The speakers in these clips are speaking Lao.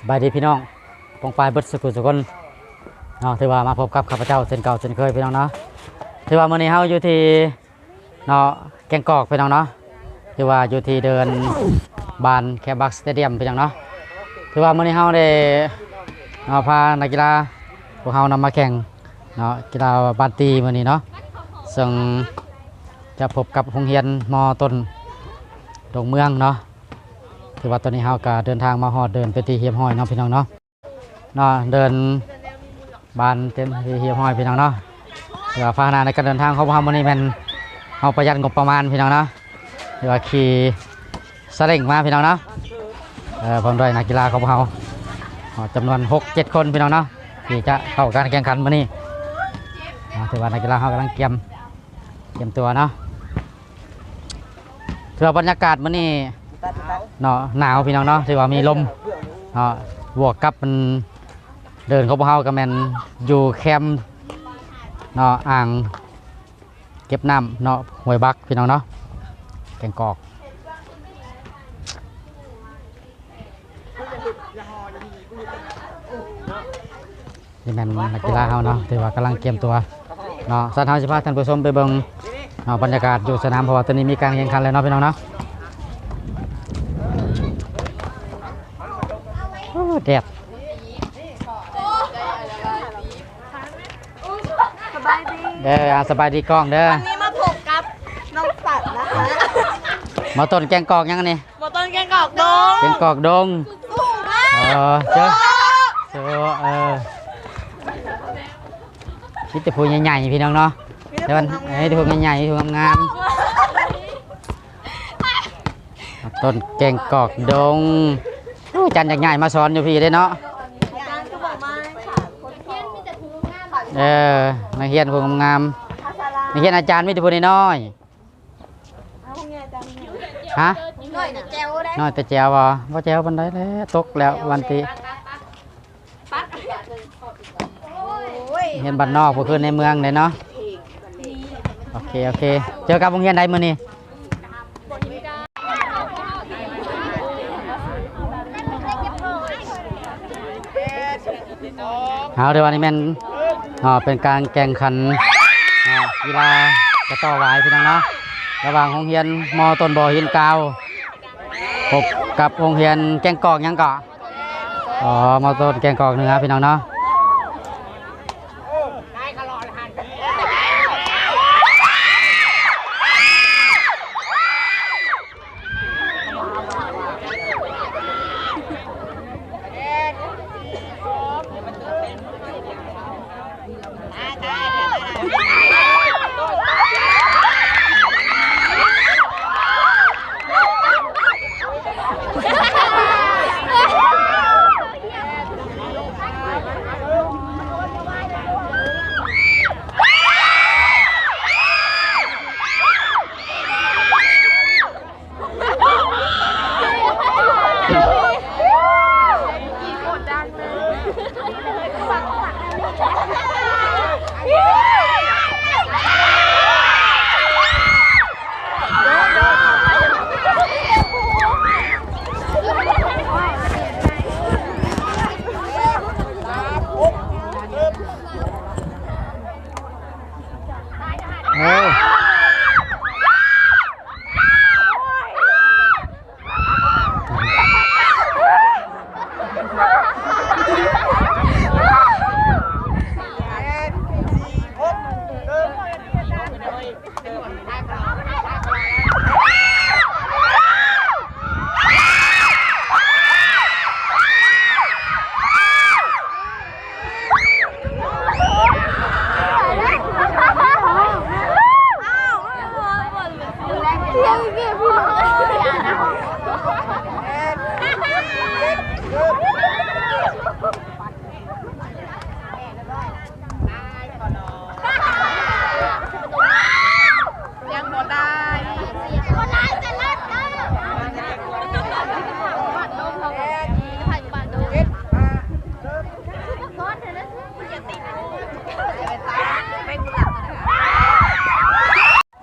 ສະບາຍດີພີ່ນ້ອງປ້ອງປາຍເບິດສູ່ຜູ້ສູ່ຄົນເນາະ, ຖືວ່າມາພົບກັບຂ້າພະເຈົ້າເຊັ່ນເກົ່າເຊັ່ນເຄີຍພີ່ນ້ອງເນາະ. ຖືວ່າມື້ນີ້ເຮົາຢູ່ທີ່ເນາະ ແກ້ງກອກພີ່ນ້ອງເນາະ, ຖືວ່າຢູ່ທີ່ເດີ່ນບ້ານແຄບບັກສະເຕດຽມພີ່ນ້ອງເນາະ. ຖືວ່າມື້ນີ້ເຮົາໄດ້ເນາະ ພານັກກິລາພວກເຮົານຳມາແຂ່ງ ເນາະ ກິລາບານຕີມື້ນີ້ເນາະ, ເຊິ່ງຈະພົບກັບໂຮງຮຽນ ມ.ຕົ້ນ ດົງເມືອງເນາະ. ຖືວ່າຕອນນີ້ເຮົາກະເດີນທາງມາຮອດເດີ່ນເປັນທີ່ຮຽບຮ້ອຍເນາະພີ່ນ້ອງເນາະ, ເນາະ ເດີ່ນບ້ານເປັນທີ່ຮຽບຮ້ອຍພີ່ນ້ອງເນາະ. ຖືວ່າພາຫະນະໃນການເດີນທາງຂອງພວກເຮົາມື້ນີ້ແມ່ນເຮົາປະຢັດງົບປະມານພີ່ນ້ອງເນາະ. ຖືວ່າຂີ່ ສະເລັງມາພີ່ນ້ອງເນາະ, ເອີ ພ້ອມດ້ວຍນັກກິລາຂອງພວກເຮົາ ເນາະ ຈຳນວນຫົກເຈັດຄົນພີ່ນ້ອງເນາະ ທີ່ຈະເຂົ້າການແຂ່ງຂັນມື້ນີ້ເນາະ. ຖືວ່ານັກກິລາເຮົາກຳລັງກຽມ ກຽມຕົວເນາະ. ຖືວ່າບັນຍາກາດມື້ນີ້ເນາະ ໜາວພີ່ນ້ອງເນາະ, ຖືວ່າມີລົມເນາະ, ບວກກັບມັນ ເດີ່ນຂອງພວກເຮົາກໍແມ່ນຢູ່ແຄມເນາະ ອ່າງ ເກັບນ້ຳເນາະ ຫ້ວຍບັກພີ່ນ້ອງເນາະ, ແກ້ງກອກ. ນີ້ແມ່ນນັກກິລາເຮົາເນາະ ຖືວ່າກຳລັງກຽມຕົວເນາະ. ຊັ້ນເຮົາຊິພາທ່ານຜູ້ຊົມໄປເບິ່ງເນາະ ບັນຍາກາດຢູ່ສະໜາມ ເພາະວ່າຕອນນີ້ມີການແຂ່ງຂັນແລ້ວເນາະ ພີ່ນ້ອງເນາະ. ໂອ້ ແດດ. ສະບາຍດີ ເດີ ອ່າ ສະບາຍດີກ້ອງເດີ. ວັນນີ້ມາພົບກັບນ້ອງສັນນະຄະ. ມ.ຕົ້ນແກ້ງກອກຫຍັງອັນນີ້? ມ.ຕົ້ນແກ້ງກອກດົງ. ແກ້ງກອກດົງ. ເອີ ເຈີ ເອີ ມີແຕ່ຜູ້ໃຫຍ່ໆ ພີ່ນ້ອງເນາະ. ມີແຕ່ຜູ້ງາມໆ ມີແຕ່ຜູ້ໃຫຍ່ໆ ມີແຕ່ຜູ້ງາມໆ. ມ.ຕົ້ນແກ້ງກອກດົງ. ໂອ້ ຈັນຢາກຍ້າຍມາສອນຢູ່ພີ້ເດ້ເນາະ. ເອີ ນັກຮຽນຜູ້ງາມໆ ນັກຮຽນອາຈານມີແຕ່ຜູ້ນ້ອຍໆ. ຮະ? ນ້ອຍແຕ່ແຈວເດ້. ນ້ອຍແຕ່ແຈວບໍ່? ບໍ່ແຈວປານໃດແຫຼະ ຕົກແລ້ວວັນຕິ. ຮຽນບ້ານນອກບໍ່ຄືໃນເມືອງເດ້ເນາະ. ໂອເຄ ໂອເຄ ເຈີກັບໂຮງຮຽນໃດມື້ນີ້? ເອົາ ຖືວ່ານີ້ແມ່ນ ເນາະ ເປັນການແຂ່ງຂັນ ເນາະ ກິລາກະຕໍ້ຫວາຍ ພີ່ນ້ອງເນາະ, ລະຫວ່າງໂຮງຮຽນ ມ.ຕົ້ນບໍ່ຫີນກາວ ພົບກັບໂຮງຮຽນແກ້ງກອກຫຍັງເກາະ? ອໍ ມ.ຕົ້ນແກ້ງກອກເໜືອ ພີ່ນ້ອງເນາະ.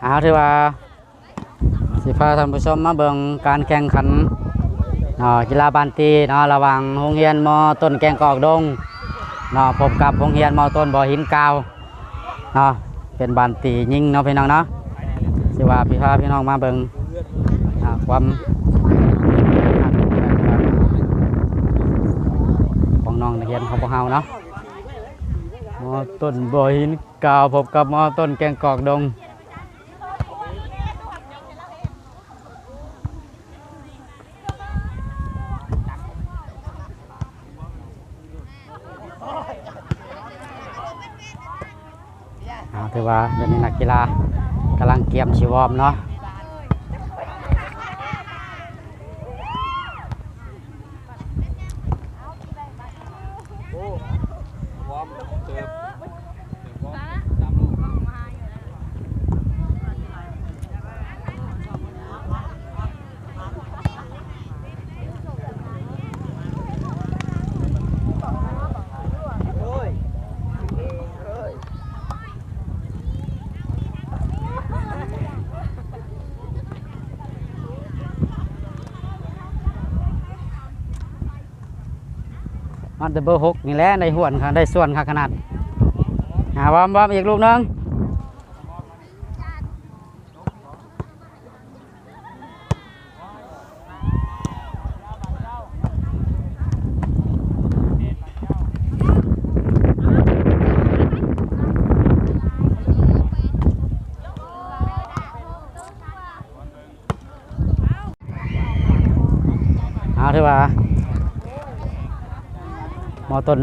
ເອົາ ຖືວ່າຊິພາທ່ານຜູ້ຊົມມາເບິ່ງການແຂ່ງຂັນ ເນາະ ກິລາບານຕີເນາະ ລະຫວ່າງໂຮງຮຽນ ມ.ຕົ້ນ ແກ້ງກອກດົງເນາະ ພົບກັບໂຮງຮຽນ ມ.ຕົ້ນ ບໍ່ຫີນກາວເນາະ ເປັນບານຕີຍິງເນາະ ພີ່ນ້ອງເນາະ. ຊິວ່າພີ່ ພາພີ່ນ້ອງມາເບິ່ງ ອ່າ ຄວາມ ຂອງນ້ອງນັກຮຽນຂອງພວກເຮົາເນາະ ມ.ຕົ້ນ ບໍ່ຫີນກາວ ພົບກັບ ມ.ຕົ້ນ ແກ້ງກອກດົງ. ເອົາ ຖືວ່າດຽວນີ້ນັກກິລາກຳລັງກຽມຊິວອມເນາະ. ຮອດແຕ່ເບີຫົກນີ້ແຫຼະ ໄດ້ຫວນຄັກ ໄດ້ສ່ວນຄັກຂະໜາດ. ຫາ ວອມ ວອມ ອີກລູກໜຶ່ງ. ເອົາ ຖືວ່າ ມ.ຕົ້ນ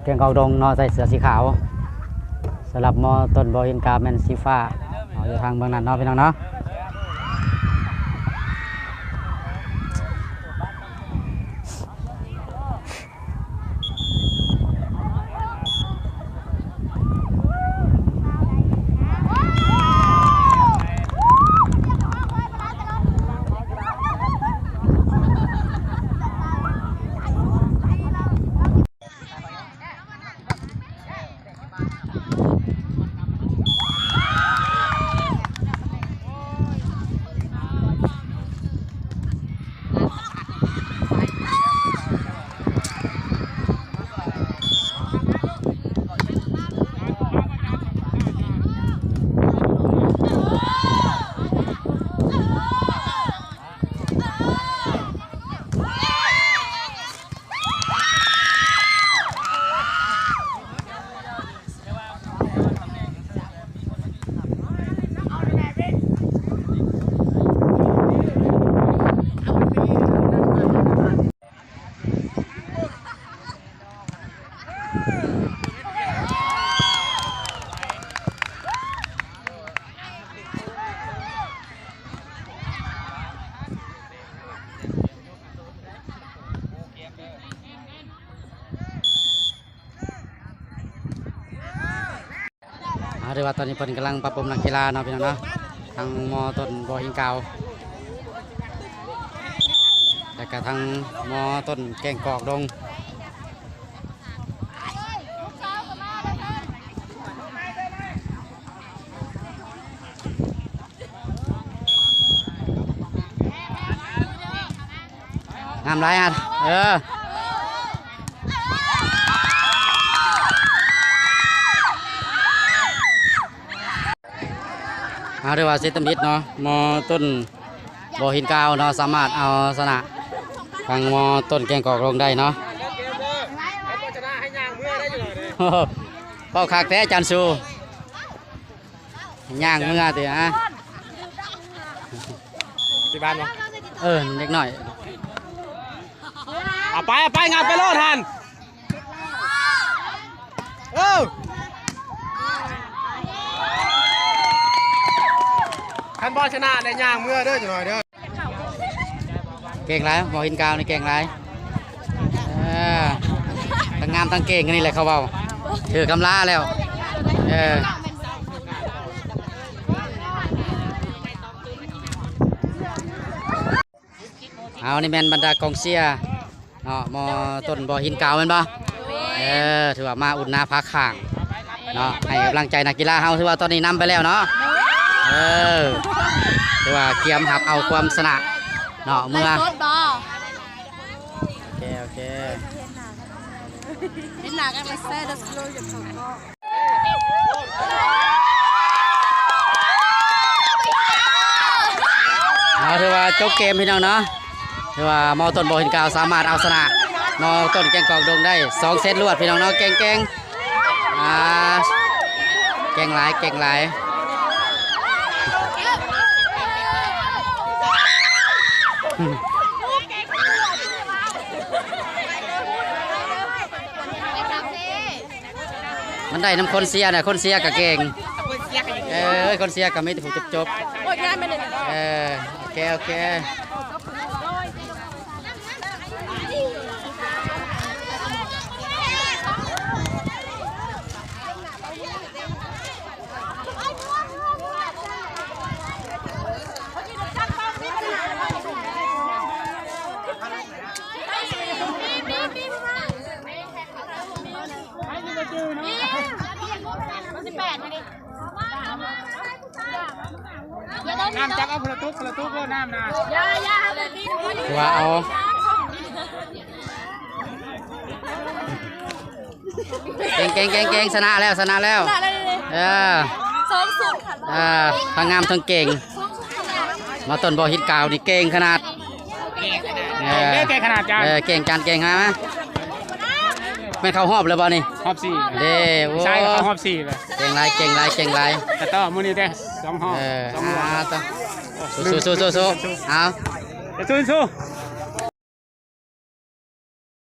ແກ້ງກອກດົງເນາະ ໃສ່ເສື້ອສີຂາວ, ສຳລັບ ມ.ຕົ້ນ ບໍ່ຫີນກາວ ແມ່ນສີຟ້າເນາະ ຢູ່ທາງເບື້ອງນັ້ນເນາະ ພີ່ນ້ອງເນາະ. ອ່າ ຖືວ່າຕອນນີ້ເພິ່ນກຳລັງປັບປຸງນັກກິລາເນາະ ພີ່ນ້ອງເນາະ, ທັງ ມ.ຕົ້ນ ບໍ່ຫີນກາວ ແລະກະທັງ ມ.ຕົ້ນ ແກ້ງກອກດົງ. ງາມຫຼາຍຫັ້ນ ເອີ ເອົາ ຖືວ່າເຊັດທຳອິດເນາະ ມ.ຕົ້ນ ບໍ່ຫີນກາວເນາະ ສາມາດເອົາຊະນະທາງ ມ.ຕົ້ນ ແກ້ງກອກດົງໄດ້ເນາະ. ໂອ້ໂຫ ເວົ້າຄັກແທ້ ຈານຊູ. ຍ່າງເມືອຕິ ຮະ? ທີ່ບ້ານບໍ່? ເອີ ເດັກນ້ອຍ. ເອົາໄປ ເອົາໄປ ງັດໄປໂລດຫັ້ນ. ເອີ ຄັນບໍ່ຊະນະໄດ້ຍ່າງເມືອເດີ ຈັກໜ້ອຍເດີ. ເກັ່ງຫຼາຍ ບໍ່ຫີນກາວນີ້ເກັ່ງຫຼາຍ. ເອີ ທັງງາມທັງເກັ່ງ ອັນນີ້ແຫຼະເຂົາເວົ້າ ຖືກອຳລາແລ້ວ. ເອີ ເອົາ ນີ້ແມ່ນບັນດາກອງເຊຍເນາະ ມໍຕົ້ນບໍ່ຫີນກາວແມ່ນບໍ່? ເອີ ຖືວ່າມາອຸ່ນໜ້າພາຂ້າງເນາະ ໃຫ້ກຳລັງໃຈນັກກິລາເຮົາ ຖືວ່າຕອນນີ້ນຳໄປແລ້ວເນາະ. ເອີ ຖືວ່າກຽມຮັບເອົາຄວາມຊະນະເນາະ ເມືອ. ໄລຟ໌ສົດບໍ່? ເຫັນໜ້າກັນແລ້ວແຊະເດີ ຢາກເຂົ້າກ້ອງ. ເອົາ ຖືວ່າຈົບເກມພີ່ນ້ອງເນາະ ຖືວ່າມ.ຕົ້ນບໍ່ຫີນຂາວສາມາດເອົາຊະນະ ມ.ຕົ້ນແກ້ງກອກດົງໄດ້ສອງເຊັດລວດພີ່ນ້ອງເນາະ ເກັ່ງໆ ອ່າ ເກັ່ງຫຼາຍ ເກັ່ງຫຼາຍ. ມັນໄດ້ນຳຄົນເຊຍນະ ຄົນເຊຍກະເກັ່ງ ຄົນເຊຍກະເກັ່ງ ເອີ ຄົນເຊຍກະມີແຕ່ຜູ້ຈົບໆ ໂອ້ຍ ງານມັນນີ້ ເອີ ໂອເຄ ໂອເຄ. ນ້ຳຈັບເອົາຄົນລະຕຸກ ຄົນລະຕຸກເດີ ນ້ຳນະ ຢ່າ ຢ່າ ເອົາໄປກິນ ວ່າເອົາ ເກັ່ງ ເກັ່ງ ເກັ່ງ ເກັ່ງ ຊະນະແລ້ວ ຊະນະແລ້ວ ຊະນະແລ້ວ ເອີ ສອງສູນ ເອີ ທັງງາມທັງເກັ່ງ ມ.ຕົ້ນບໍ່ຫີນຂາວນີ້ເກັ່ງຂະໜາດ ເກັ່ງຂະໜາດ ເອີ ເກັ່ງຂະໜາດ ເກັ່ງ ເກັ່ງ ເກັ່ງ ຫາມາ ແມ່ນເຂົ້າຮອບແລ້ວບໍ່ນີ້ ຮອບສີ່ ເດ້ ໂອ້ ໃຊ່ ເຂົ້າຮອບສີ່ແລ້ວ ເກັ່ງຫຼາຍ ເກັ່ງຫຼາຍ ເກັ່ງຫຼາຍ ກະຕໍ່ມື້ນີ້ເດ້ ສອງຮອບ ເອີ ສອງຮອບ ອ່າ ຕໍ່ ສູ້ໆ ເອົາ ສູ້ໆ.